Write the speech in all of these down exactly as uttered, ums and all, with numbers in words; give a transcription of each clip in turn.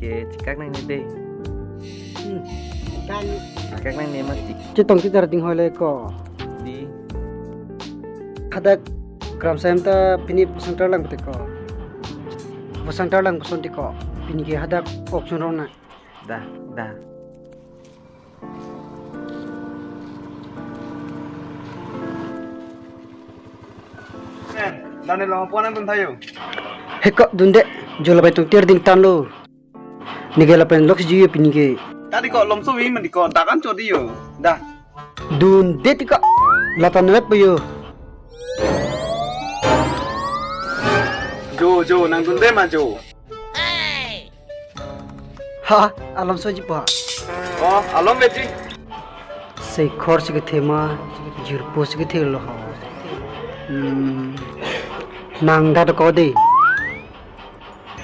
Eh, chekak nangne dei. Hmm. Dan chekak nangne mati. Chetong kita rating hoi le ko. Di. Hadak kramsam ta pini pusang tarlang pute ko. Pusang tarlang puson ti ko. Pini ke hadak ok chunrong na. Dah, dah. Eh, dan lo pon an thayo. He ko dunde, jo lapen tong tir ding tan lo. Neke lapen lok si juyo pini ke. Tadi ko lomso vi mandi ko dakan chodi yo. Dah. Dunde ti ko. Latan wet po yo. Jo, jo, nang dunde ma jo. Ha, alom soji pa. Oh, alom beji. Sekhor si kethe ma, jirpo si kethe lo ho. Hmm. Nang dah ko dei.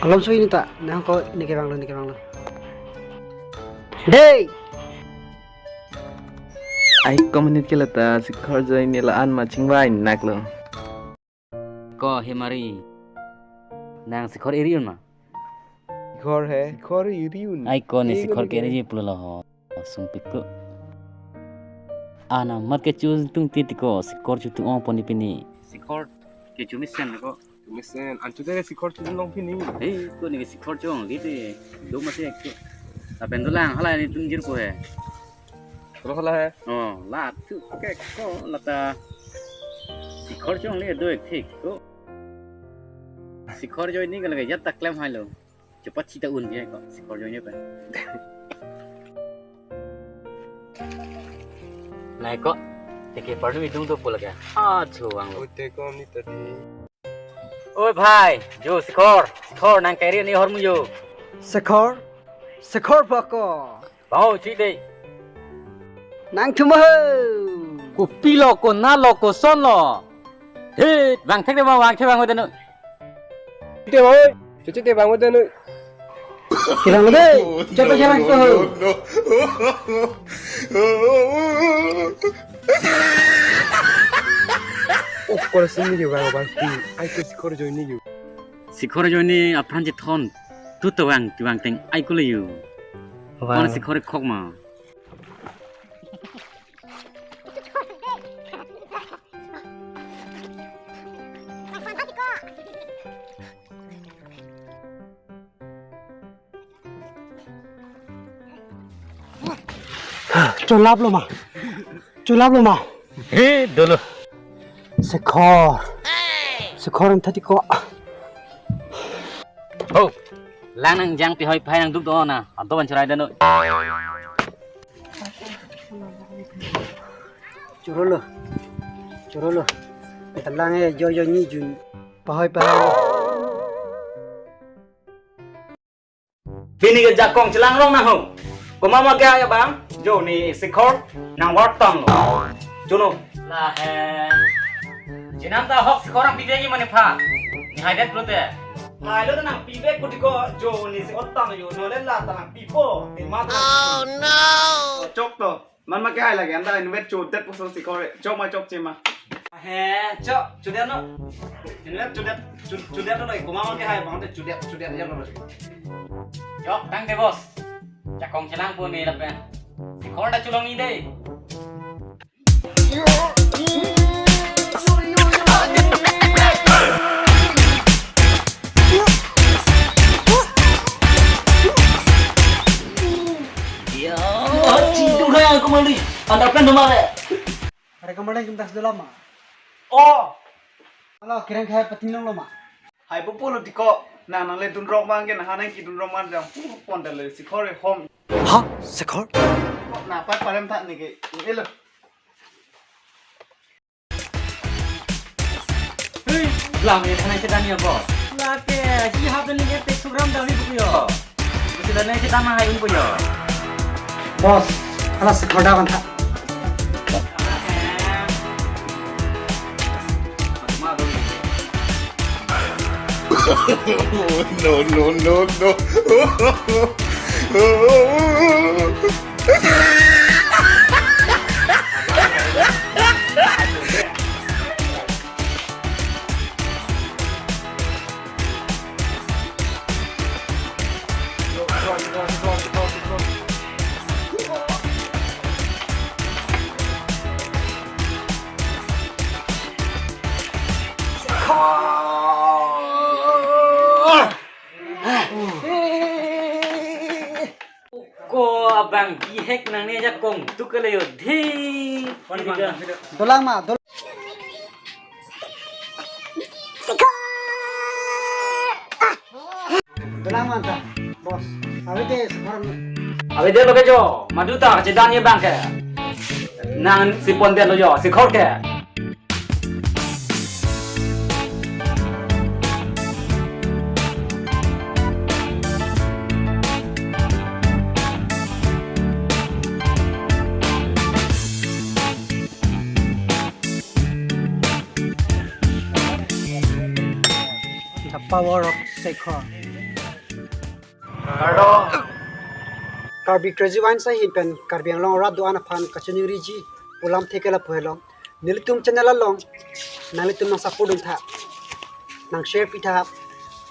Alom so ini ta, nang ko ini ke bang lo, ini ke bang lo. Dei. Ai, komenit ke lata, Sekhor join ni la-an ma chingvai nak lo. Ko he Mari. Nang Sekhor eri un ma? Sekhor he. Sekhor eri un. Ai ko ne Sekhor ke eri pulo ho. Sungpik ko. Ana mat ke chu tung ti ti ko Sekhor chu tung ong pon ni pini. Sekhor ke chu mesen ko. Mesen. Anchu de Sekhor chu long pini. Hei, ko ne Sekhor chu ong li te. Do mati ko. Lapen dolang hala ni tung jirpo he. Terus lah he. Oh, la tu ke ko lata Sekhor chong le do ek thik ko. Sekhor join ni ka lage jat tak klem hai lo. Cepat sita un dia ko Sekhor join ni pa. Nai ko. Teke parnu idung to pula ke. Ah, chuang lo. Ute ko ni tadi. Oi bhai, jo Sekhor, Sekhor nang keri ni hormu jo. Sekhor, Sekhor pa ko. Bang o, chik dei. Nang thuma ho. Kopi lo, konat lo, koson lo. He, bang thek dei bang, bang thek bang o dei no. Chik dei bang o. Chik dei bang o dei no. Kirang dei. Chapa kirang ko ho. Oh, kora sini ke bang bang ti. Ai ke Sekhor join ni yo. Sekhor join ni apran chethon. Tu tawang, tawang teng ai ko le yo. Wah. Kon Sekhor khok ma. Cholap lo ma. Cholap lo ma. He, dolo. Sekhor. Sekhor ang tadi ko. Ho. Lang nang jang pi hoi phai nang duk do na. Anto ban cherai dano. Chorolo. Chorolo. Talang e jo jo ni jun. Pahoi pahoi. Pini ke jakong chelang rong nang ho. Komat ma ke ya bang? Jo ni Sekhor nang wartang lo. Jono. Lahe. Jinam ta hok Sekhor ang pide ki mane pha. Ni hai det lote. Hai lo nang pide ko diko jo ni Sekhor tang yo no le la ta nang pipo. Te ma ta. Oh no. Chok to. Man ma ke hai lagi anta invet chodet puson Sekhor. Chok ma chok che ma. He, chok, chodet no. Invet chodet, cho-, chodet no, komat ma ke hai bang te chodet, chodet ya no. Chok, tang de boss. Jakong chelang po ni lapen. Sekhor ta cholong ni dei. Ya, chintu hai aku mandi. Anda pen domare. Are kamareng kim das dolam ma. Oh. Alo, kireng khai patin long lo ma. Hai pupu lo diko. Na nang le dun rok mang ke na hanang ki dun rok mang jam pu pon dale Sekhor e hom. Ha, Sekhor? Na pat parem tha ni ke. Elo. Hei, lang ye thanai sedan ya bo. Lake, si hap ni ke tek sugram dawi buku yo. Bisa dan nai sedan mah hai buku yo. Boss, hala Sekhor da bang tha. No, no, no, no. Ko abang bihek nang ne ajakong tu ke le yo dhi. Dolang ma, dol-, dolang ma ta, boss. Avete sekarang. Avete lo ke jo, madu ta chedan ye bang ke. Nang si pon den lo jo, si khor ke. The power of Sekhor. Karbi Crazy Vines ahin pen Karbi Anglong arat do-an aphan kachiningri ji pu lamthe ke lapu helo. Nelitum channel along nanglitum nang support dun tha, nang share pi tha,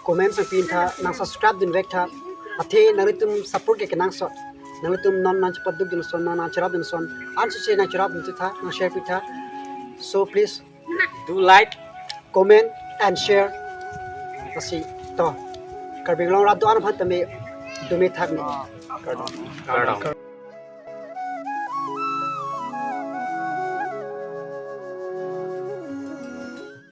comment nang pi tha, nang subscribe dun vek tha. Athe nanglitum support ke kenangsot. Nanglitum non nang chepaduk dun son, non nang cherap dun son, ansose nang cherap dun tha, nang share pi tha. So please do like, comment and share. Lasi to, Karbi Anglong arat do-an aphan tame dome thak ne. Kardom.